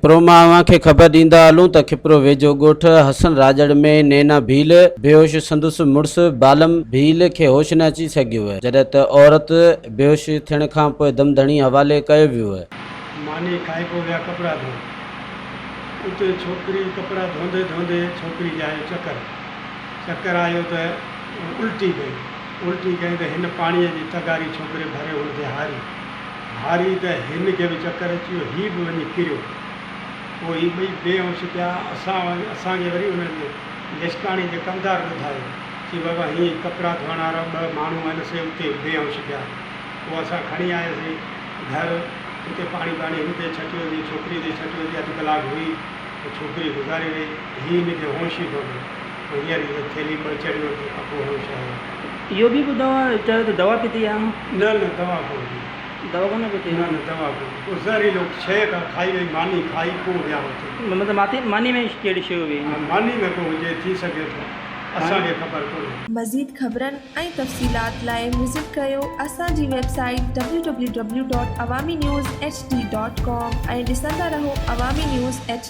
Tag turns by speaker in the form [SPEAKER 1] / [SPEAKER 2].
[SPEAKER 1] کپرو مان اوهان کي خبر ڏيندا هلون ته کپرو ويجهو ڳوٺ حسن راڄڙ ۾ نينا ڀيل بيهوش سندس مڙس بالم ڀيل کي هوش نه اچي سگهيو جڏهن ته عورت بيهوش ٿيڻ کانپوء دم ڌڻي حوالي ڪيو ويو.
[SPEAKER 2] ماني کائي پوء ويا ڪپڙا ڌوئڻ. اتي ڇوڪري ڪپڙا ڌوندي ڌوندي ڇوڪري کي آيو چڪر. چڪر آيو ته الٽي ڪئي. الٽي ڪئي ته هن پاڻيء جي تغاري ڇوڪري ڀري هن تي هاري. هاري ته هن کي به چڪر اچي ويو، هي به وڃي ڪريو. پوء هي ٻئي بي هوش پيا. اسان اسان کي وري انهن جسڪاڻي جي ڪمدار ٻڌايو، چي بابا هيئن ڪپڙا ڌوئڻ وارا ٻه ماڻهو آهن سي اتي بي هوش پيا. پوء اسان کڻي آياسين گهر، اتي پاڻي ٻاڻي هن تي ڇٽيوسين، ڇوڪري تي ڇٽيوسين، اڌ ڪلاڪ هئي ته ڇوڪري گذاري وئي. هي هن کي هوش ئي ڪونه هو. پوء هينئر هيء ٿيلهي ٻه چڙهيو ته پوء هوش آيو.
[SPEAKER 3] اهو به ٻڌو آهي چيو ته دوا پيتي آهي.
[SPEAKER 2] نه نه دوا ڪونه پيتي.
[SPEAKER 3] دوا ڪونه پيتي.
[SPEAKER 2] نه نه دوا ڪونه. پوء زهريلو شيء ڪا کائي وئي ماني کائي پوء ويا اتي.
[SPEAKER 3] مطلب ماتي ماني ۾ ڪهڙي شيء هئي.
[SPEAKER 2] ها ماني ۾ ڪو هجي ٿي سگهي ٿو اسان کي خبر ڪونهي.
[SPEAKER 4] مزيد خبرن ۽ تفصيلات لاء وزٽ ڪريو اسان جي website W W W dot Awami news H D dot com ۽ ڏسندا رهو عوامي نيوز ايڇ.